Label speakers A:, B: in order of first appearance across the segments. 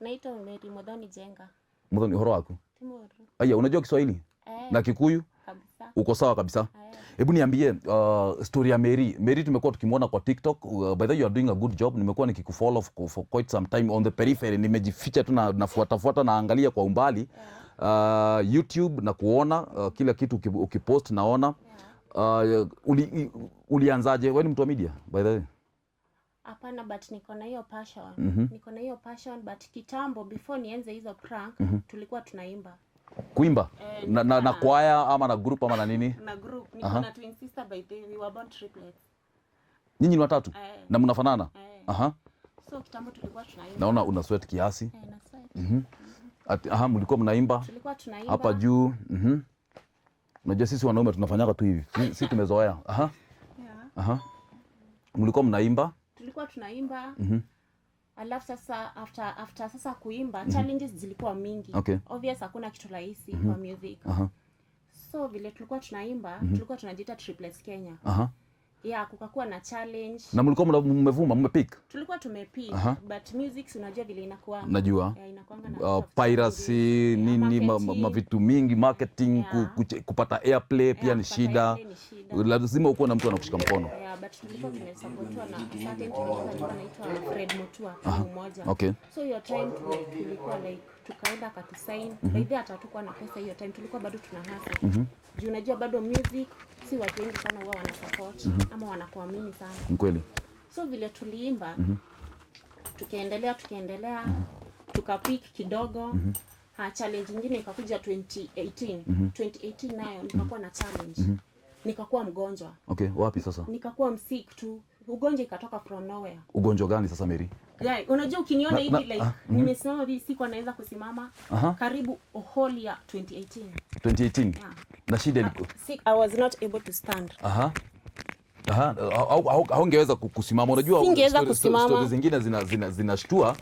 A: Naitwa Mary Muthoni Jenga.
B: Muthoni, uhoro waku?
A: Timuru.
B: Aya, unajua Kiswahili?
A: Eh.
B: Na Kikuyu?
A: Kabisa.
B: Uko sawa kabisa?
A: Eh.
B: Hebu niambie story ya Mary. Mary tumekuwa tukimwona kwa TikTok. By the way, you are doing a good job. Nimekuwa nikikufollow for quite some time on the periphery. Nimejificha tu na nafuata fuata naangalia kwa umbali. YouTube na kuona kila kitu ukipost naona. Ulianzaje? Wewe ni mtu wa media, by the way?
A: Hapana, but niko na hiyo passion. Niko na hiyo passion, but kitambo before nianze hizo prank, tulikuwa tunaimba.
B: Kuimba?
A: Eh,
B: Na kwaya ama na group ama na nini?
A: Na group. Niko na twin sister, by the way, we were born triplets.
B: Nyinyi ni watatu?
A: Eh.
B: Na mnafanana?
A: Eh. So kitambo tulikuwa tunaimba.
B: Naona una sweat kiasi.
A: Eh, na sweat.
B: Ati, aha, mlikuwa mnaimba
A: Tulikuwa tunaimba.
B: hapa juu. Unajua sisi wanaume tunafanyaga tu hivi. Si tumezoea. Aha.
A: Yeah.
B: Aha. Mlikuwa mnaimba?
A: Tulikuwa tunaimba. Alafu sasa after sasa kuimba, challenges zilikuwa mingi. Obvious hakuna kitu rahisi kwa music. So vile tulikuwa tunaimba, tulikuwa tunajiita Triplets Kenya. Yeah, kukakuwa na challenge.
B: Na mlikuwa mmevuma, mmepick?
A: Tulikuwa tumepick, but music si unajua vile inakuwa.
B: Najua.
A: Yeah, inakuanga na lot of
B: Piracy,
A: challenges.
B: nini,
A: marketing.
B: mavitu mingi, marketing, kupata airplay pia
A: Yeah,
B: ni
A: kupata
B: shida.
A: airplay ni shida.
B: Lazima ukuwe na mtu anakushika mkono.
A: Yeah, but tulikuwa tumesupportiwa na a certain producer alikuwa anaitwa Fred Mutua mmoja. So hiyo time tulikuwa like tukaenda akatusign. By the way, hata hatukuwa na pesa hiyo time, tulikuwa bado tuna hustle. Juu unajua bado music si watu wengi sana huwa wana support ama wanakuamini sana.
B: Ni kweli.
A: So vile tuliimba, tukaendelea, tukaendelea, tukapick kidogo. Ha, challenge nyingine ikakuja 2018. 2018 nayo nikakuwa na challenge. Nikakuwa mgonjwa.
B: Okay, wapi sasa?
A: Nikakuwa msick tu. Ugonjwa ikatoka from nowhere.
B: Ugonjwa gani sasa, Mary?
A: Yeah, unajua ukiniona hivi like nimesimama hivi, sikuwa naweza kusimama. Karibu whole year 2018.
B: 2018.
A: Yeah.
B: Na shida ilikuwa
A: Sick, I was not able to stand.
B: Aha. Aha, haungeweza kusimama. Unajua
A: Singeweza kusimama.
B: Story zingine zinashtua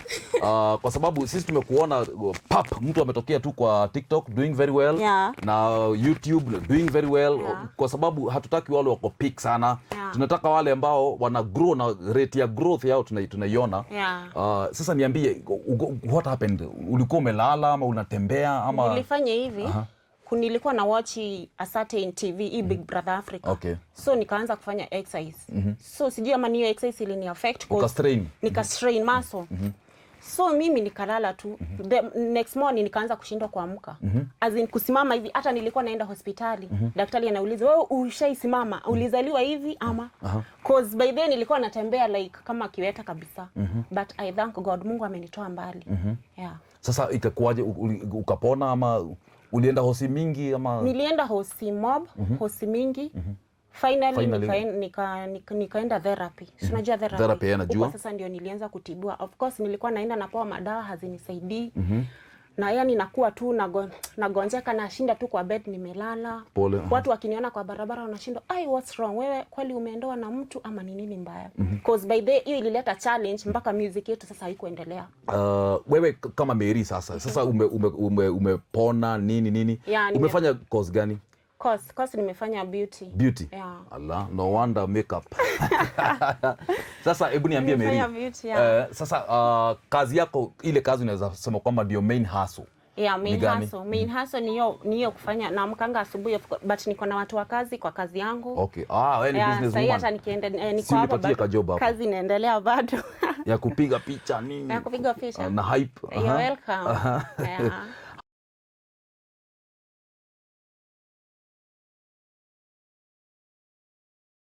B: kwa sababu sisi tumekuona pap, mtu ametokea tu kwa TikTok doing very well na YouTube doing very well kwa sababu hatutaki wale wako peak sana. Tunataka wale ambao wana grow na rate ya growth yao tunaiona. Sasa niambie, what happened? Ulikuwa umelala ama unatembea ama?
A: Nilifanya hivi. Nilikuwa na watch a certain TV, hii Big Brother Africa. So nikaanza kufanya exercise. So sijui ama niyo exercise ilini affect 'cause
B: Uka strain.
A: Nika strain muscle. So mimi nikalala tu. The next morning nikaanza kushindwa kuamka. As in kusimama hivi, hata nilikuwa naenda hospitali. Daktari anauliza, "Wewe ushaisimama? Ulizaliwa hivi ama?" 'Cause by then nilikuwa natembea like kama kiweta kabisa. But I thank God, Mungu amenitoa mbali. Yeah.
B: Sasa ikakuwaje, ukapona ama ulienda hosi mingi ama?
A: Nilienda hosi mob, hosi mingi. Finally,
B: Finally.
A: Nikaenda therapy. Si unajua therapy?
B: Therapy, yeah, najua.
A: Huko sasa ndio nilianza kutibiwa. Of course nilikuwa naenda napewa madawa hazinisaidii. Na yani nakuwa tu nagonjeka, nashinda tu kwa bed nimelala.
B: Pole.
A: Watu wakiniona kwa barabara wanashindwa, "Ai, what's wrong? Wewe kweli umeendoa na mtu ama ni nini mbaya?" 'Cause by the hiyo ilileta challenge mpaka music yetu sasa haikuendelea.
B: Wewe kama Mary sasa umepona nini nini?
A: Yeah,
B: Umefanya course gani?
A: Course nimefanya beauty.
B: Beauty?
A: Yeah.
B: Allah, no wonder makeup. Sasa hebu niambie, Mary.
A: Nimefanya beauty, yeah.
B: Sasa kazi yako, ile kazi unaweza sema kwamba ndio main hustle?
A: Yeah, main
B: Ni gani?
A: hustle. Main hustle ni hiyo kufanya naamkanga asubuhi, of course, but niko na watu wa kazi kwa kazi yangu.
B: Okay. Ah, wewe ni
A: Yeah,
B: business
A: sahii
B: woman.
A: hata nikienda niko
B: Si
A: hapa
B: unipatie
A: bado.
B: kajob hapo.
A: Kazi inaendelea bado.
B: Ya kupiga picha nini?
A: Ya kupiga picha.
B: Na hype.
A: You're welcome. Yeah.